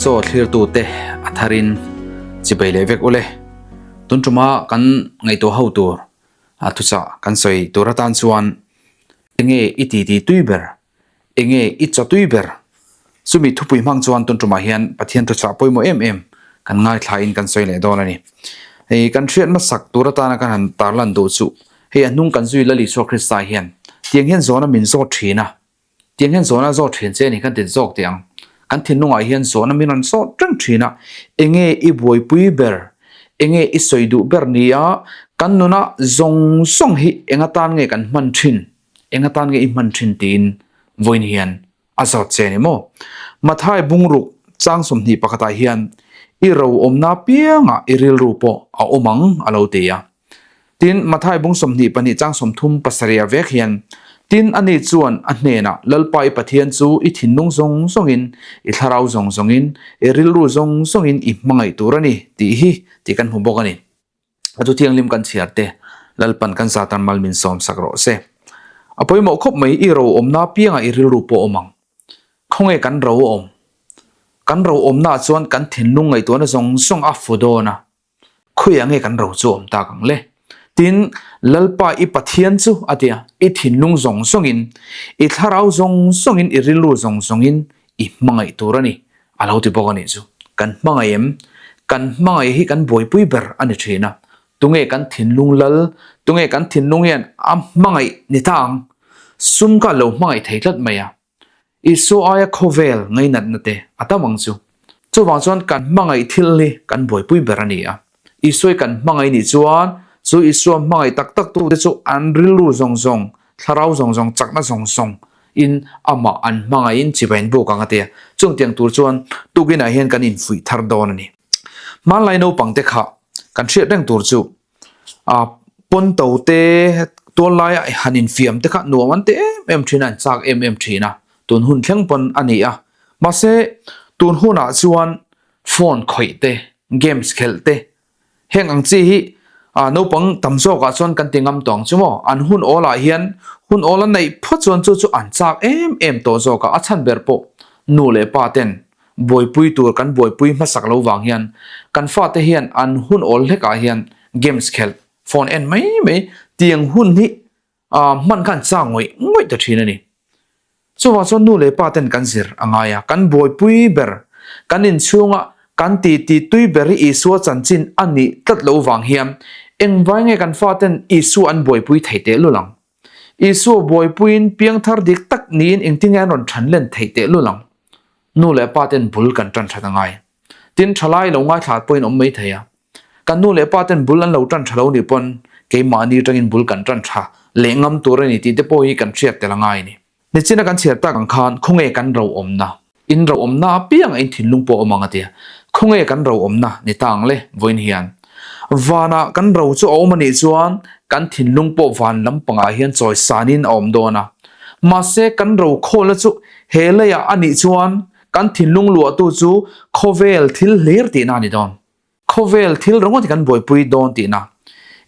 Chaw thlirtute a tharin chibai leh vek ule. Tun tuma kan ngaihtuah ho tur a thuchah kan sawi tur atan chuan enge i titi tui ber Enge i chaw tui ber? Chumi thupui hmang chuan tun tumah hian Pathian thuchah pawimawh em em kan ngaithlain kan sawi leh dawn a ni. Hei kan hriat hmasak tur atana kan han tarlan duh chu hei a hnung kan zui Lal Isua Krista hian tiang hian zawhna min zawt thin a, tiang hian zawhna a zawt thin che a ni kan ti zawk teh ang. Kan thinlungah hian zawhna min rawn zawt reng thin a, enge i buaipui ber? Enge i sawi duh ber ni a? Kan nuna zawng zawng hi eng atan nge kan hman thin? Eng atan nge i hman thin tiin vawiin hian a zawt che a ni maw? Mathai bungruk chang 20 pakhatah hian i ro awmna piangah i rilru pawh a awm ang a lo ti a. Tin, Mathai bung 22 chang 30 pasarihah vek hian, Tin, ani chuan a hnenah, Lalpa i Pathian chu i thinlung zawng zawngin, i thlarau zawng zawngin, i rilru zawng zawngin i hmangaih tur a ni tih hi tih kan hmu bawk a ni. A chu thianghlim kan chhiar te Lalpan kan Satan mal min sawm sak rawh se. A pawimawh khawp mai i ro awmna apiangah i rilru pawh awm ang. Khawnge kan ro a awm? Kan ro awmnaah chuan kan thinlung ngaihtuahna zawng zawng a fu dawn a. Khawiah nge kan ro chu awm tak ang le? Tin, Lalpa i Pathian chu a ti a, i thinlung zawng zawngin, i thlarau zawng zawngin, i rilru zawng zawngin i hmangaih tur a ni. A lo ti bawk a nih chu. Kan hmangaih em? Kan hmangaih hi kan buaipui ber a ni thin a. Tunge kan thinlung lal? Tunge kan thinlung hian a hmangaih ni ta ang? Sum kha a lo hmangaih thei tlat mai a. Isua aia khawvel ngainatna te a tam ang chu. Chuvang chuan kan hmangaih thil hi kan buaipui ber a ni a. Isua hi kan hmangaih nih chuan chu Isua hmangaih tak tak tute chu an rilru zawng zawng, thlarau zawng zawng, chakna zawng zawng in amah an hmangaihin chibai an buk ang a ti a. Chungtiang tur chuan tukinah hian kan infuih thar dawn a ni. Hmanlai naupangte kha kan hriat reng tur chu a pawnto te tuallai a han infiam te kha nuam an ti em em thin a, an chak em em thin a, tun hun thleng pawn a ni a. Mahse tun hunah chuan phone khawih te, games khelh te Heng ang chi hi naupang tam zawkah chuan kan ti ngam tawh ang chu maw? An hun awlah hian hun awl a neih phawt chuan chu chu an chak em em tawh zawk a, a chhan ber pawh nu leh pa ten buaipui tur kan buaipui hmasak lo vang hian kan fate hian an hun awl hlekah hian games khelh, phone en mai mai tiang hun hi hman kha an chak ngawih ngawih ta thin a ni. Chuvang chuan nu leh pa ten kan zir a ngai a, kan buaipui ber, kan inchhunga kan titi tui ber hi Isua chanchin a nih tlat lo vang hian engvai nge kan fa ten Isua an buaipui thei tehlul ang? Isua buaipuiin piangthar dik tak niin engtin nge an rawn than len theih tehlul ang? Nu leh pa ten bul kan tan that a ngai. Tin, thalai lo ngaithla pawhin awm mai thei a. Kan nu leh pa ten bul an lo tan tha lo nih pawn keimahni atangin bul kan tan tha leh ngam tur a ni tih te pawh hi kan hriat tel a ngai a ni. Nichina kan chhiar tak ang khan khawnge kan ro awmna, in ro awmna apiang a in thinlung pawh awm ang a tia. Khawnge kan ro awmna ni ta ang le vawiin hian. Vanah kan ro chu a awm a nih chuan kan thinlung pawh van lampangah hian chawi sanin a awm dawn a. Mahse kan ro khawlna chu he leiah a nih chuan kan thinlung luahtu chu khawvel thil hlir tihna a ni dawn. Khawvel thil ringawt hi kan buaipui dawn tihna.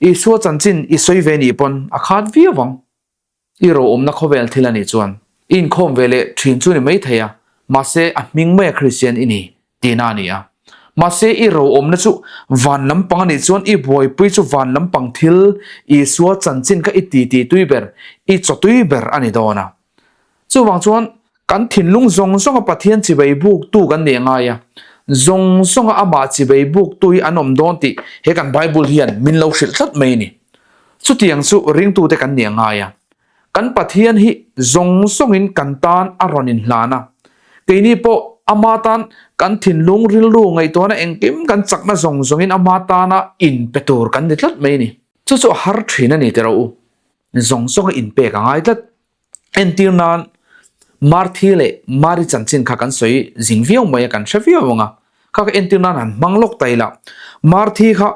Isua chanchin i sawi ve nih pawn a khat viau ang. I ro awmna khawvel thil a nih chuan i inkhawm ve leh thin chu ni mai thei a, mahse a hming maia Kristian i ni tihna a ni a. Mahse i ro awmna chu van lampang a nih chuan i buaipui chu van lampang thil Isua chanchin kha i titi tui ber, i chaw tui ber a ni dawn a. Chuvang chuan Kan thinlung zawng zawnga Pathian chivei buktu kan nih a ngai a, zawng zawnga amah chivei buktu hi an awm dawn tih he kan Bible hian min lo hrilh tlat mai a ni. Chutiang chu ringtute kan nih a ngai a, kan Pathian hi zawng zawngin kan tan a rawn inhlan a, keini pawh ama tan kan thinlung rilru ngaihtuahna engkim kan chakna zawng zawngin ama tana inpe tur kan ni tlat mai a ni. Chu chu a har thin a ni teh rawh u, zawng zawnga inpek a ngai tlat. Entir nan Marthi leh Mari chanchin kha kan sawi zing viau mai a, kan hre viau ang a. Kha kha entir nan han hmang lawk ta ila. Marthi kha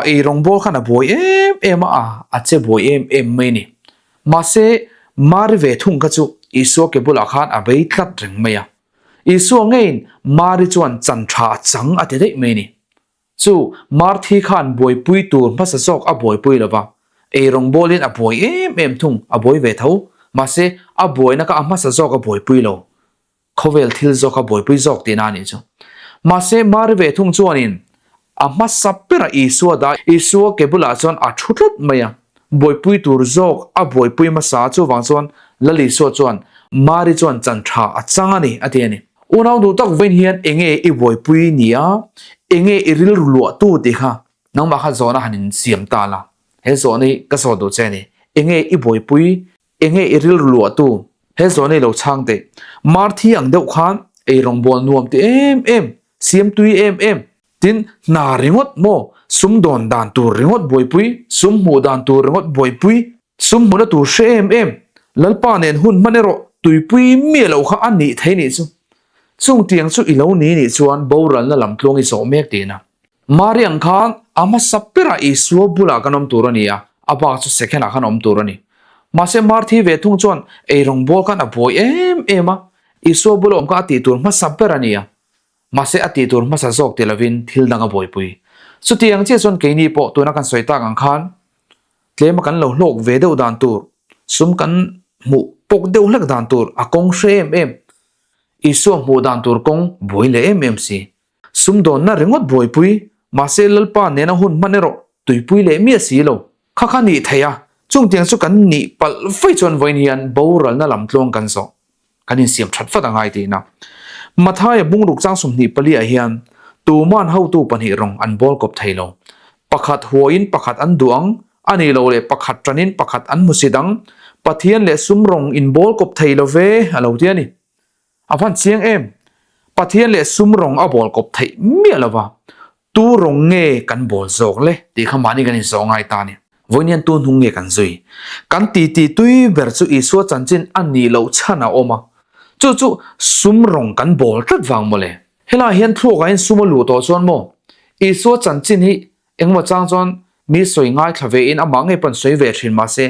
ei rawngbawl khan a buai em em a, a che buai em em mai a ni. Mahse Mari ve thung kha chu Isua ke bulah khan a bei tlat reng mai a. Isua ngeiin Mari chuan chan tha a chang a ti daih mai a ni. Chu Marthi khan buaipui tur hmasa zawk a buaipui lo va, ei rawngbawlin a buai em em thung, a buai ve tho. Mahse, a buaina kha a hmasa zawk a buaipui lo. Khawvel thil zawk a buaipui zawk tihna a nih chu. Mahse, Mari ve thung chuanin a hmasa berah Isua dah Isua ke bulah chuan a thu tlat mai a. Buaipui tur zawk a buaipui hmasa a, chuvang chuan Lal Isua chuan Mari chuan chan tha a chang a ni a ti a ni. Unau duh tak vawiin hian enge i buaipui ni a, enge i rilru luahtu tih kha nangmah kha zawhna han insiam ta la. He zawhna hi ka zawt duh che a ni. Enge i buaipui Enge i rilru luahtu? He zawhna i lo chhang teh. Marthi ang deuh khan ei rawngbâwl nuam ti em em, siam tui em em. Tin, hna ringawt maw? Sum dawn dan tur ringawt buaipui, sum hmuh dan tur ringawt buaipui, sum hmuhna tur hre em em, Lalpa nen hun hman erawh tuipui miah loh kha a nih thei nih chu. Chung tiang chu i lo ni nih chuan boralna lam tluang i zawh mek tihna. Mari ang khan a hmasa berah Isua bulah kan awm tur a ni a, a bak chu second-ah khan awm tur a ni. Mahse Marthi ve thung chuan ei rawngbâwl khan a buai em em a, Isua bula awm kha a tih tur hmasa ber a ni a. Mahse a tih tur hmasa zawk ti lovin thil dang a buaipui. Chuti ang chiah chuan keini pawh tuna kan sawi tak ang khan tlema kan lo hlawk ve deuh dan tur, sum kan hmuh pawk deuh hlek dan tur a kawng hre em em, Isua hmuh dan tur kawng buai leh em em si. Sumdawnna ringawt buaipui, mahse Lalpa nena hun hman erawh tuipui leh miah si lo. Kha kha nih theih a, chungtiang chu kan nih palh vaih chuan vawiin hian boralna lam tluang kan zawh, kan insiam that vat a ngai tihna. Mathaia bungruk chang 24 ah hian tuman hotu pahnih rawng an bawl kawp thei lo. Pakhat huain pakhat an duh ang, a nih loh leh pakhat tanin pakhat an hmu si dang. Pathian leh sum rawng in bawl kawp thei lo ve, a lo ti a ni. A van chiang em? Pathian leh sum rawng a bawl kawp theih miah lo va, tu rawng nge kan bawl zawk le tih kha mahni kan inzawh ngai ta a ni. Vawiin hian tu hnung nge kan zui? Kan titi tui ber chu Isua chanchin a nih loh chhan a awm a, chu chu sum rawng kan bawl tlat vang mawle. Helaiah hian thluakah hian sum a luh tawh chuan maw Isua chanchin hi engemaw chang chuan mi sawi ngaithla vein amah ngei pawn sawi ve thin mahse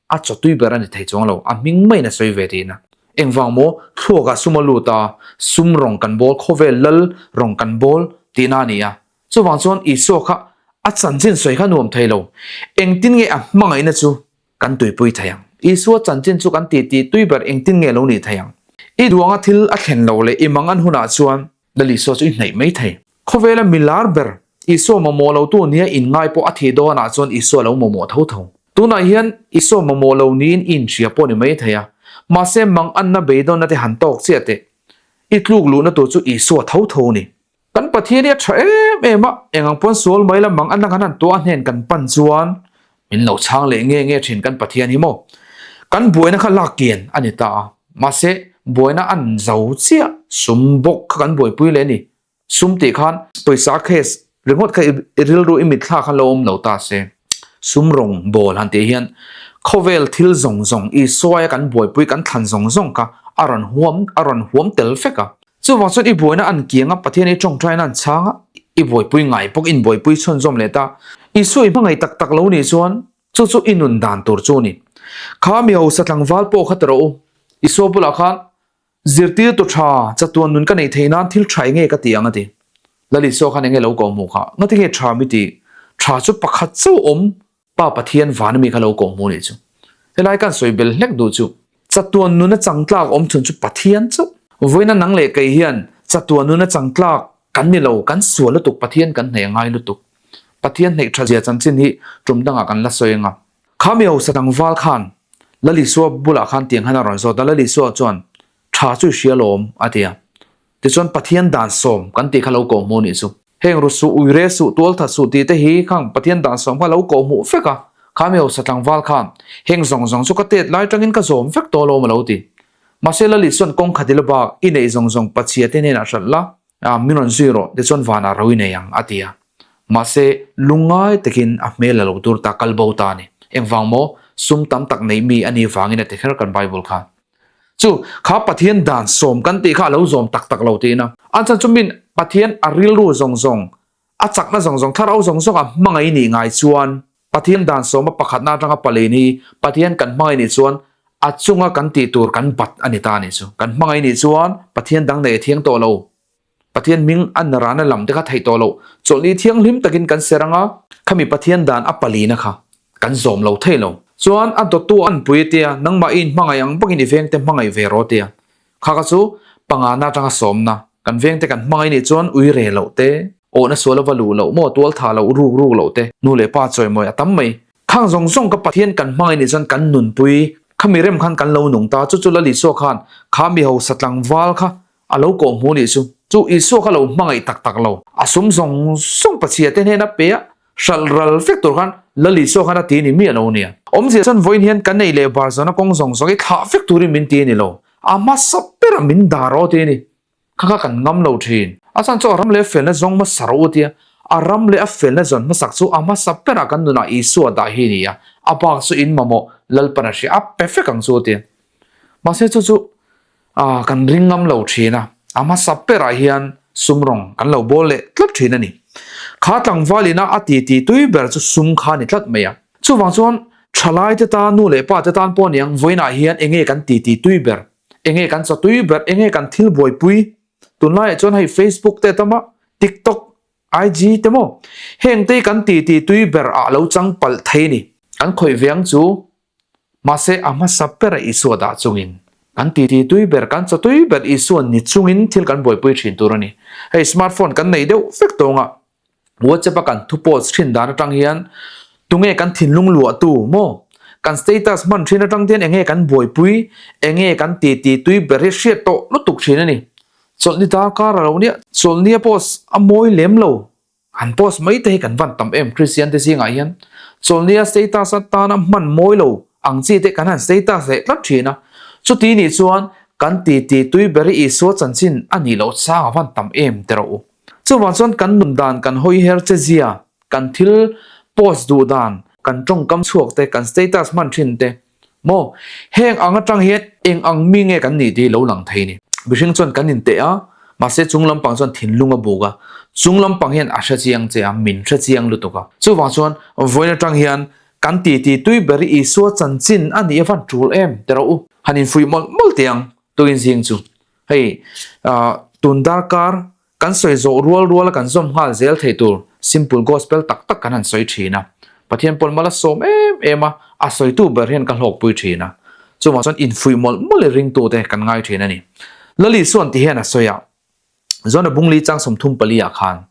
A chaw tui ber a ni thei chuang lo, a hming maiin a sawi ve tihna. Engvang maw? Thluakah sum a lut a, sum rawng kan bawl, khawvel lal rawng kan bawl tihna a ni a. Chuvang chuan Isua kha a chanchin sawi kha nuam thei lo. Engtin nge a hmangaihna chu kan tuipui thei ang? Isua chanchin chu kan titi tui ber engtin nge lo nih thei ang? I duanga thil a thlen lo leh i mangan hunah chuan Lal Isua chu i hnaih mai thei. Khawvela mi lar ber, Isua mamawh lotu nia inngai pawh a thih dawnah chuan Isua lo mamawh tho tho. Tunah hian Isua mamawh lo niin i inhria pawh ni mai thei a, mahse manganna beidawnna te han tawk chiah teh. I tluk luhna tur chu Isua tho tho ni. Kan Pathian hi a tha em em a, engang pawn sual mai la manganna kan han tuah hnen kan pan chuan min lo chhang leh nge nge thin kan Pathian hi maw. Kan buaina kha lak kian a ni ta a, mahse buaina an zo chiah sum bawk kha kan buaipui leh a ni. Sum tih khan pawisa case ringawt kha i rilru i mitthla khan lo awm lo ta se. Sum rawng bawl han tih hian khawvel thil zawng zawng Isuaia kan buaipui kan thlan zawng zawng kha a rawn huam a rawn huam tel vek a. Chuvang chuan i buaina an kiang a, Pathian i tawngtaina an chhang a, i buaipui ngai bawk in buaipui chhunzawm leh ta. Isua i hmangaih tak tak lo nih chuan chu chu i nun dan tur chu a ni. Kha mi hausa tlangval pawh kha ti rawh u. Isua bulah khan Zirtirtu tha, chatuan nun ka neih theih nan thil tha enge ka ti ang a ti. Lal Isua khan enge lo koh hmuh kha? Ngati nge tha mi ti? Tha chu pakhat chauh awm, Pa Pathian van ami kha lo koh hmuh nih chu. Helai kan sawi bel hlek duh chu, chatuan nuna changtlak awm chhun chu Pathian chauh. Vawiina nang leh kei hian chatuan nuna changtlak kan ni lo, kan sual lutuk, Pathian kan hneih a ngai lutuk. Pathian hneih tha zia chanchin hi tum dangah kan la sawi anga. Kha mi hausa tlangval khan Lal Isua bulah khan tiang khan a rawn zawt a, Lal Isua chuan, Tha chu i hria lawm, a ti a. Tichuan Pathian dan sawm kan tih kha lo koh hmuh nih chu. Heng ru suh, ui re suh, tual that suh tih te hi khang Pathian dan sawm kha lo koh hmuh vek a. Kha mi hausa tlangval khan, Heng zawng zawng chu ka tet lai tangin ka zawm vek tawh lawm a lo ti. Mahse Lal Isua'n kawng khat i la bak, i neih zawng zawng Pachhia te hnenah hralh la, A, min rawn zui rawh, tichuan vanah ro i nei ang, a ti a. Mahse, lungngai takin a hmel a lo tur ta, kal bo ta a ni. Engvang maw? Sum tam tak neih mi a nih vangin a ti kher kan Bible khan. Chu, kha Pathian dan sawm kan tih kha a lo zawm tak tak lo tiin a. An chan chu min Pathian a rilru zawng zawng, a chakna zawng zawng, thlarau zawng zawng a hmangaih nih ngai chuan Pathian dan sawma pakhatna atanga palein hi Pathian kan hmangaih nih chuan a chunga kan tih tur kan bat a ni ta a nih chu. Kan hmangaih nih chuan Pathian dang neih a thiang tawh lo. Pathian hming a narana lam te kha theih tawh lo. Chawlhni thianghlim takin kan ser anga khami Pathian dan a palina kha kan zawm lo thei lo. Chuan a dawttu an pui a tia, nangmah i inhmangaih ang bawkin i vengte hmangaih ve rawh a tia. Kha kha chu Pangana atanga sawmna, kan vengte kan hmangaih nih chuan ui re loh te, awhna sual a va luh loh maw, tual tha loh, ruk ruk loh te, nu leh pa chawimawi a tam mai. Khang zawng zawng ka Pathian kan hmangaih nih chuan kan nunpui, khami rem khan kan lo nung ta, chu chu Lal Isua khan kha mi hausa tlangval kha a lo kawh hmu nih chu. Chu Isua kha lo hmangaih tak tak lo, a sum zawng zawng Pathian te hnena pe a, hralh ral vek tur khan Lal Isua khan a ti ni miah lo nia. Awmzia chuan vawiin hian kan ei leh bar zawhna kawng zawng zawng hi thlah vek turin min ti a ni lo. A hmasa berah min dah rawh ti a ni. Kha kha kan ngam lo thin. A chhan chu a ram leh a felna zawng hmasa rawh u tia. A ram leh a felna zawn hmasak chu a hmasa berah kan nunah Isua dah hi a ni a. A bak chu in mamawh Lalpan a hria a pe vek ang chu tia. Mahse chu chu Ah, kan ring ngam lo thin a, a hmasa berah hian sum rawng kan lo bawl leh tlat thin a ni. Kha tlangval ina a titi tui ber chu sum kha a ni tlat mai a. Chuvang chuan thalai te tan, nu leh pa te tan pawh niang vawiinah hian enge kan titi tui ber, enge kan chaw tui ber, enge kan thil buaipui. Tunlaiah chuan hei Facebook te tam a, TikTok, IG te maw? Heng te hi kan titi tui ber ah lo chang palh thei a ni. Kan khawih ve ang chu Mahse, a hmasa bera Isua dah chungin, kan titi tui ber, kan chaw tui ber Isua ni chungin thil kan buaipui thin tur a ni. Hei smartphone kan nei deuh vek tawng a, WhatsApp a kan thu post thin dan atang hian tunge kan thinlung luahtu maw? Kan status hman thin atang te hian enge kan buaipui, enge kan titi tui ber hi hriat tawh lutuk thin a ni. Chawlhni darkar a lo nia, chawlhnia post a mawi lem lo. An post mai te hi kan van tam em Christian te zingah hian chawlhnia status atana hman mawi lo ang chi te kan han status leh tlat thin a, chuti nih chuan kan titi tui ber hi Isua chanchin a nih loh chang a van tam em ti rawh u. Chuvang chuan kan nun dan kan hawi her che zia, kan thil post duh dan, kan tawngkam chhuak te, kan status hman thin te, Maw? Heng ang atang hian eng ang mi nge kan nih tih hi lo lang thei ni. Mihring chuan kan inteh a, mahse chung lampang chuan thinlung a buk a, chung lampang hian a hre chiang che a, min hre chiang lutuk a. Chuvang chuan vawiin atang hian kan titi tui ber hi Isua chanchin a nih avan tul em ti rawh u. Han infuih mawlh mawlh teh ang tuin zing chu. Hei, tun darkar Kan sawi zawh rual ruala kan zawm nghal zel thei tur simple gospel tak tak kan han sawi thin a. Pathian pawn mal a sawm em em a, a sawitu ber hian ka hlawkpui thin a. Chuvang chuan infuih mawlh mawlh i ringtute kan ngai thin a ni. Lali Isuan ti hian a sawi a, John-a bungli chang 34 ah khan,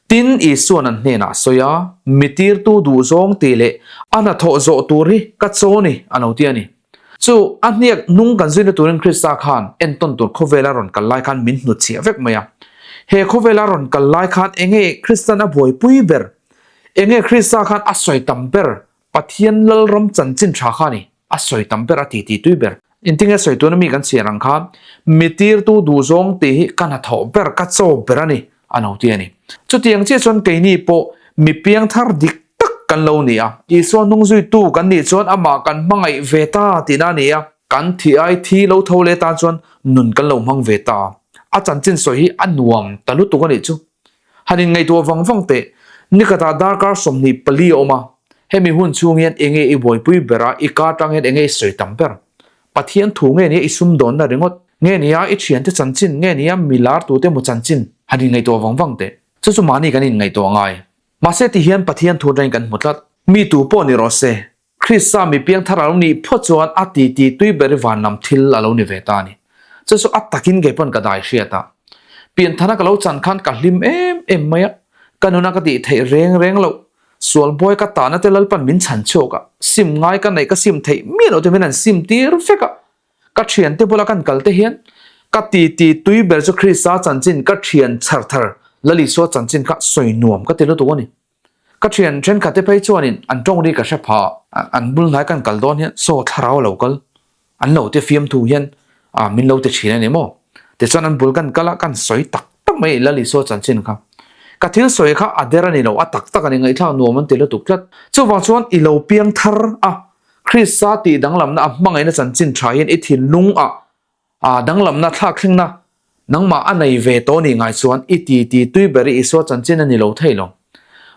Tin, Isuan an hnenah a sawi a, Mi tirtu duhzawng tih leh a hnathawh zawh tur hi ka chaw ni, a lo ti a ni. Chu a hniak hnung kan zuina turin Krista khan entawn tur khawvela rawn kal lai khan min hnutchhiah vek mai a. He khawvela rawn kal lai khan enge Kristan a buaipui ber? Enge Krista khan a sawi tam ber? Pathian Lalram chanchin tha kha a ni. A sawi tam ber, a titi tui ber. Engtinge sawi tuna mi kan chhiar ang khan mi tirtu duhzawng tih hi ka hnathawh ber, ka chaw ber a ni, a lo ti a ni. Chutiang chiah chuan keini pawh mi piangthar dik tak kan lo ni a, Isua hnungzuitu kan nih chuan amah kan hmangaih ve ta tihna a ni a, kan thi ai thi lo tho leh tan chuan nun kan lo hmang ve ta. A chanchin sawi hi a nuam ta lutuk a nih chu. Han inngaihtuah vang vang teh, nikhatah darkar 24 a awm a, hemi hun chhung hian enge i buaipui ber a, i ka atang hian enge i sawi tam ber? Pathian thu nge nia i sumdawnna ringawt? Nge nia i thiante chanchin? Nge nia mi lar tute emaw chanchin? Han inngaihtuah vang vang teh. Chu chu mahni kan inngaihtuah ngai. Mahse ti hian Pathian thu atangin kan hmu tlat. Mi tu pawh ni rawh se, Krista mi piangthar a lo nih phawt chuan a ti ti tui ber i van lam thil a lo ni ve ta a ni. Chu chu a takin kei pawn ka dai hriat a. Pianthana ka lo chan khan ka hlim em em mai a, ka nuna ka tih theih reng reng loh. Sual buai ka tahna te Lalpan min chhan chhuak a, sim ngai ka neih ka sim theih miah loh te min han sim tir vek a. Ka thiante bula kan kal te hian ka ti ti tui ber chu Krista chanchin ka thian chhar thar Lal Isua chanchin kha sawi nuam ka ti lutuk a ni. Ka thian thenkhat te phei chuanin an tawng ri ka hre pha a, an bul hnai kan kal dawn hian saw thlarau a lo kal an lo ti fiamthu hian ah min lo ti thin a ni maw? Tichuan an bul kan kal a kan sawi tak tak mai Lal Isua chanchin kha. Ka thil sawi kha a der a ni lo a tak tak a ni ngaihthlak nuam an ti lutuk tlat. Chuvang chuan i lo piang thar a Krista tih danglamna a hmangaihna chanchin tha hian i thinlung ah a danglamna thlak thlengna nangmah a nei ve tawh nih ngai chuan i ti ti tui ber i Isua chanchin a ni lo thei lo.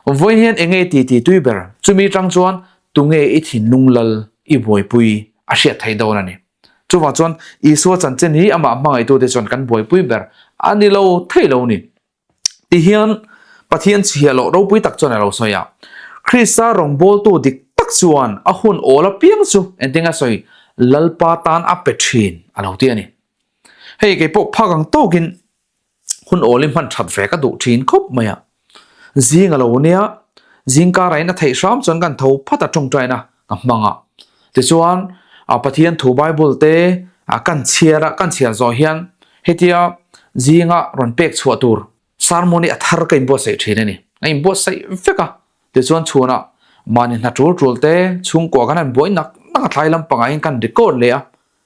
Vawiin hian enge i ti ti tui ber? Chumi tang chuan tunge i thinlung lal i buaipui a hriat theih dawn a ni. Chuvang chuan Isua chanchin hi amah hmangaihtute chuan kan buaipui ber a ni lo thei lo ni. Ti hian Pathian chhiah loh ropui tak chuan a lo sawi a. Krista rawngbawltu dik tak chuan a hun awl apiang chu engtin a sawi? Lalpa tan a pe thin a lo ti a ni. Hei kei pawh phak ang tawkin hun awl i hman that ve ka duh thin khawp mai a. Zing a lo nia, zing karah in a theih hram chuan kan tho phat a tawngtaina ka hmang a. Tichuan Pathian thu Bible te kan chhiar a, kan chhiar zawh hian hetia zinga rawn pek chhuah tur sermon hi a thar ka inbuatsaih thin a ni. A inbuatsaih vek a, tichuan chhunah mahni hna tul tul te chhungkua kan han buai nak nak a thlai lampangah hian kan record leh a.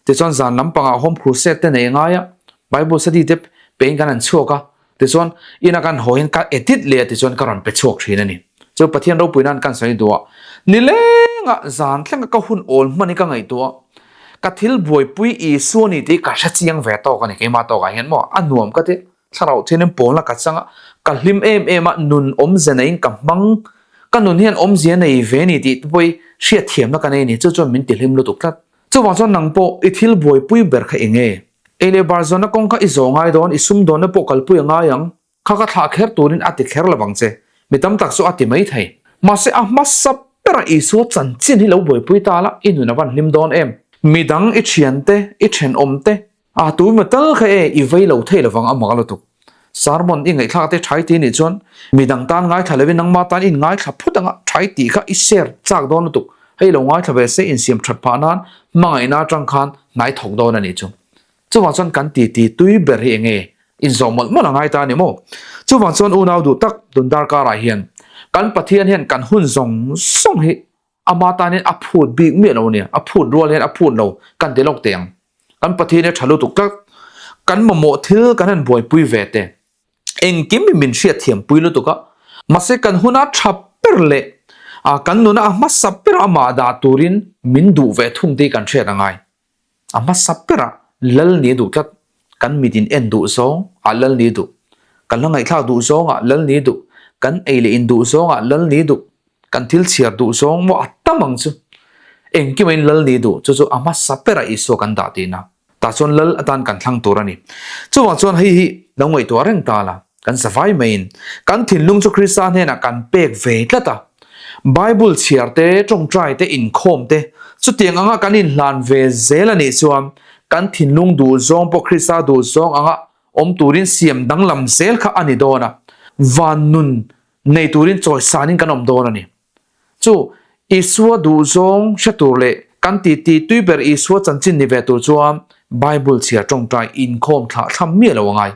Tichuan zan lampangah home crusade te nei ngai a, Bible study te pein kan han chhuak a, tichuan ina kan haw hian ka edit leh a tichuan ka rawn pe chhuak thin a ni. Chu Pathian ropui nan kan sawi duh a, nilenga zan thlenga ka hun awl hman hi ka ngaihtuah a, ka thil buaipui Isua ni tih ka hre chiang ve tawk a ni keimah tawkah hian maw a nuam ka ti, thlarau thianin pawlna ka chang a, ka hlim em em a, nun awmze neiin ka hmang, ka nun hian awmzia nei ve ni tih te pawh hi hriatthiamna ka nei a ni, chu chuan min tihlim lutuk tlat. Chuvang chuan nang pawh i thil buaipui ber kha eng nge? Ei leh bar zawnna kawng kha i zawh ngai dawn, i sum dawnna pawh kalpui a ngai ang. Kha ka thlah kher turin a ti kher lo vang che. Mi tam tak chu a ti mai thei. Mahse a hmasa bera Isua chanchin hi lo buaipui ta la, i nun a van hlim dawn em? Mi dang i thiante, i thenawmte, A tu emaw tal kha e, i vei lo thei lovang a mak lutuk. Sermon i ngaihthlak te thai ti nih chuan midang tan ngaithla lovin nangma tan i inngaithla phut anga thai tih kha i share chak dawn lutuk. Hei lo ngaithla ve se insiam that phah nan hmangaihna atang khan hnai thawk dawn a nih chu. Chuvang chuan kan titi tui ber hi enge inzawh mawlh mawlh a ngai ta a ni maw? Chuvang chuan unau duh tak tun darkar ah hian kan Pathian hian kan hun zawng zawng hi Ama tanin a phut bik miah lo a nia, a phut rual hian a phut lo kan ti lawk teh ang. Kan Pathian hi a tha lutuk tlat. Kan mamawh thil kan han buaipui ve te. Engkim hi min hriatthiampui lutuk a. Mahse kan huna tha ber leh kan nuna a hmasa ber amah dah turin min duh ve thung te hi kan hriat a ngai. A hmasa berah lal ni duh tlat, kan mit in en duh zawng ah lal ni duh, kan la ngaihthlak duh zawng ah lal ni duh, kan ei leh in duh zawng ah lal ni duh, kan thil chhiar duh zawng maw a tam ang chu. Engkim in lal ni duh, chu chu a hmasa berah Isua kan dah tihna. Tah chuan lal atan kan thlang tur a ni. Chuvang chuan hei hi lo ngaihtuah reng ta la. Kan zavai maiin kan thinlung chu Krista hnenah kan pek ve tlat a. Bible chhiar te, tawngtai te, inkhawm te, chutiang anga kan inhlan ve zel a nih chuan kan thinlung duhzawng pawh Krista duhzawng anga awm turin siam danglam zel kha a ni dawn a. Van nun nei turin chawisanin kan awm dawn a ni. Chu Isua duhzawng hre tur leh kan titi tui ber Isua chanchin ni ve tur chuan Bible chhiar tawngtai inkhawm thlah thlam miah lo a ngai.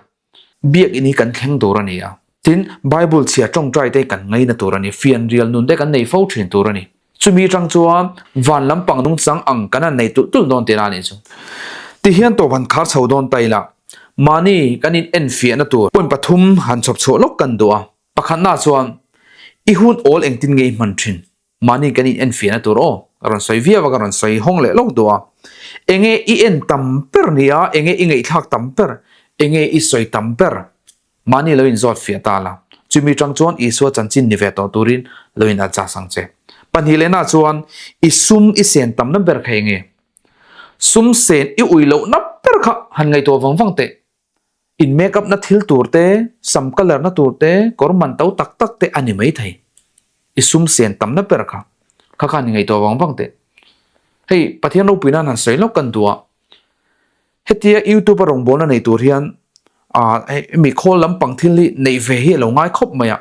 Biakinn hi kan thleng tur a ni a. Tin, Bible chhia tawngtai te kan ngaina tur a ni, fianrial nun te kan nei fo thin tur a ni. Chumi atang chuan van lampang nungchang ang kan han nei tulh tulh dawn tihna a nih chu. Tihian tawp han khar chho dawn ta ila, mahni kan in enfiahna tur point pathum han chhawp chhuah lawk kan duh a. Pakhatna chuan, i hun awl engtin nge i hman thin? Mahni kan in enfiahna tur aw, ka rawn sawi viau a, ka rawn sawi hawng leh lawk duh a. Enge i en tam ber ni a, enge i ngaihthlak tam ber, enge i sawi tam ber, mahni lo in zawt fiah ta la. Chumi tang chuan Isua chanchin ni ve tawh turin lo in adjust ang che. Pahnih lehna chuan i sum i sen tamna ber kha enge? Sum sen i ui lohna ber kha han ngaihtuah vang vang teh. In make up na thil tur te, sam colour na tur te, kawr man to tak tak te a ni mai thei. I sum sen tamna ber kha, kha khan i ngaihtuah vang vang teh. Hei Pathian ropui nan han sawi lawk kan duh a, hetia YouTube a rawngbawlna nei tur hian ah hemi khawl lampang thil hi neih ve hi a lo ngai khawp mai a.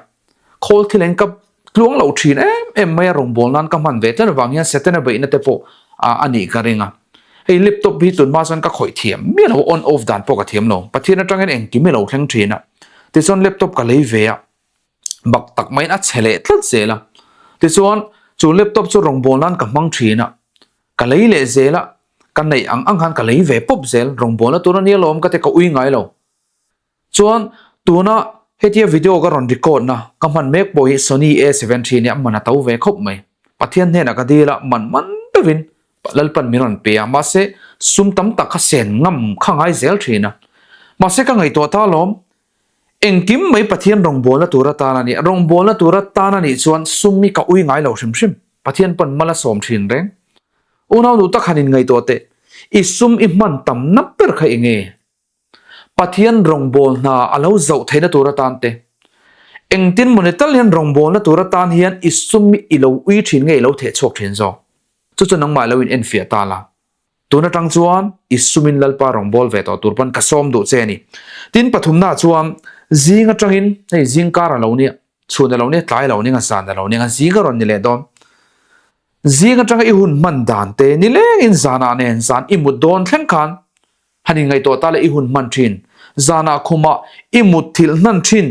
Khawl thil eng ka tluang loh thin em em mai a rawngbâwl nan ka hman ve tlat avang hian Setana beihna te pawh a nih ka ring a. Hei laptop hi tunhma chuan ka khawih thiam miah lo, on off dan pawh ka thiam lo. Pathian atangin engkim hi lo thleng thin a. Tichuan laptop ka lei ve a, bak tak maiin a chhe leh tlat zel a. Tichuan chu laptop chu rawngbâwl nan ka hmang thin a, ka lei leh zel a, ka neih ang ang khan ka lei ve pawp zel, rawngbâwlna tur a nia lawm ka ti ka ui ngai lo. Chuan tuna hetia video ka rawn record na ka hman mek pawh hi Sony A 73 nia man a to ve khawp mai. Pathian hnenah ka dil a, man man deuhin Lalpan min rawn pe a, mahse sum tam tak kha sen ngam kha ngai zel thin a. Mahse ka ngaihtuah ta alawm, engkim mai Pathian rawngbawlna tur atan a ni, rawngbawlna tur atan a nih chuan sum hi ka ui ngai lo hrim hrim. Pathian pawn mal a sawm thin reng. Unau nu tak han inngaihtuah teh, i sum i hman tamna ber kha enge? Pathian rawngbâwl hna a lo zauh theihna tur atan te, engtin mawni tal hian rawngbâwlna tur atan hian i sum i lo ui thin nge i lo theh chhuak thin zawk? Chu chu nangmah lo in enfiah ta la. Tun atang chuan i sumin Lalpa rawngbâwl ve tawh tur pawn ka sawm duh che a ni. Tin, pathumnaah chuan zing atangin, hei zing kar a lo nia, chhun a lo nia, tlai a lo nia, zan a lo nia, zing a rawn ni leh dawn. Zing atanga i hun hman dan te nilengin zanah nen zan i mut dawn thleng khan han inngaihtuah ta le i hun hman thin. Zanah khumah i mut thilh hnan thin.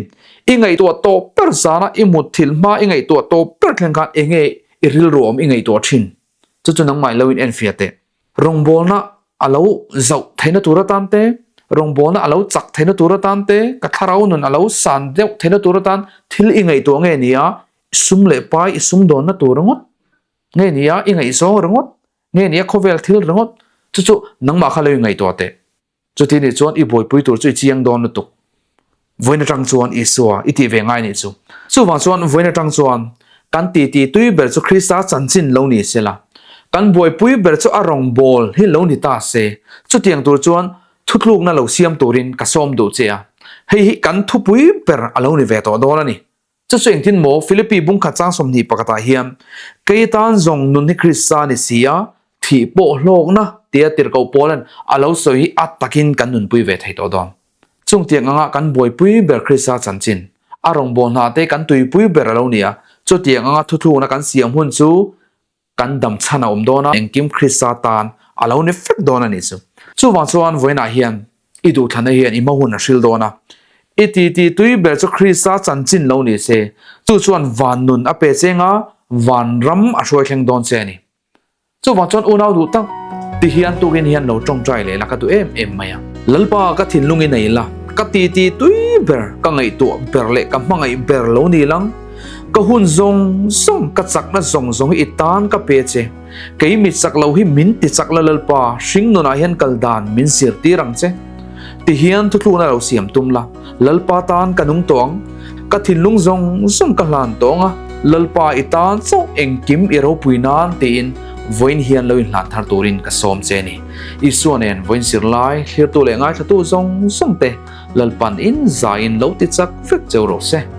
I ngaihtuah tawp ber zanah i mut thilh hma i ngaihtuah tawp ber thleng khan enge i rilru awm i ngaihtuah thin. Chu chu nangmah lo in enfiah teh. Rawngbawlna a lo zauh theihna tur atan te, rawngbawlna a lo chak theihna tur atan te, ka thlarau nun a lo san deuh theihna tur atan thil i ngaihtuah nge nia Sum leh pai i sum dawnna tur ringawt nge ni a, i ngaihzawng ringawt nge ni a, khawvel thil ringawt chu chu nangmah kha lo i ngaihtuah teh. Chuti nih chuan i buaipui tur chu i chiang dawn lutuk. Vawiin atang chuan Isua i tih ve ngai nih chu. Chuvang chuan vawiin atang chuan kan titi tui ber chu Krista chanchin lo ni se la, kan buaipui ber chu a rawngbâwl hi lo ni ta se, chutiang tur chuan thutlukna lo siam turin ka sawm duh che a. Hei hi kan thupui ber a lo ni ve tawh dawn a ni. Chu chu engtin maw Philippi bungkhat chang 20 pakhatah hian, Kei tan zawng nun hi Krista ni si a, thih pawh hlawkna tia tirhkoh Paulan a lo sawi hi a takin kan nunpui ve thei tawh dawn. Chung tiang anga kan buaipui ber Krista chanchin, a rawngbâwl hna te kan tuipui ber a lo ni a, chutiang anga thuthlukna kan siam hun chu Kan dam chhan a awm dawn a, engkim Krista tan a lo ni fek dawn a nih chu. Chuvang chuan vawiinah hian i duhthlanna hian i hma hun a hril dawn a. I titi tui ber chu Krista chanchin lo ni se, chu chuan van nun a pe cheng a, van ram a hruai thleng dawn che a ni. Chuvang chuan unau duh tak ti hian tukin hian lo tawngtai leh la ka duh em em mai a. Lalpa ka thinlung i nei la, ka titi tui ber, ka ngaihtuah ber leh ka hmangaih ber lo ni lang. Ka hun zawng zawng, ka chakna zawng zawng hi i tan ka pe che. Kei mi chak lo hi min ti chak la Lalpa, hring nunah hian kal dan min zirtir ang che. Ti hian thuthlukna lo siam tum la, Lalpa tan ka nung tawh ang. Ka thinlung zawng zawng ka hlan tawh ang a, Lalpa i tan chauh engkim i ropui nan tiin vawiin hian lo inhlan thar turin ka sawm che ni. Isua nen vawiin zirlai, thlirtu leh ngaithlatu zawng zawng te Lalpan in zaiin lo ti chak vek cheu rawh se.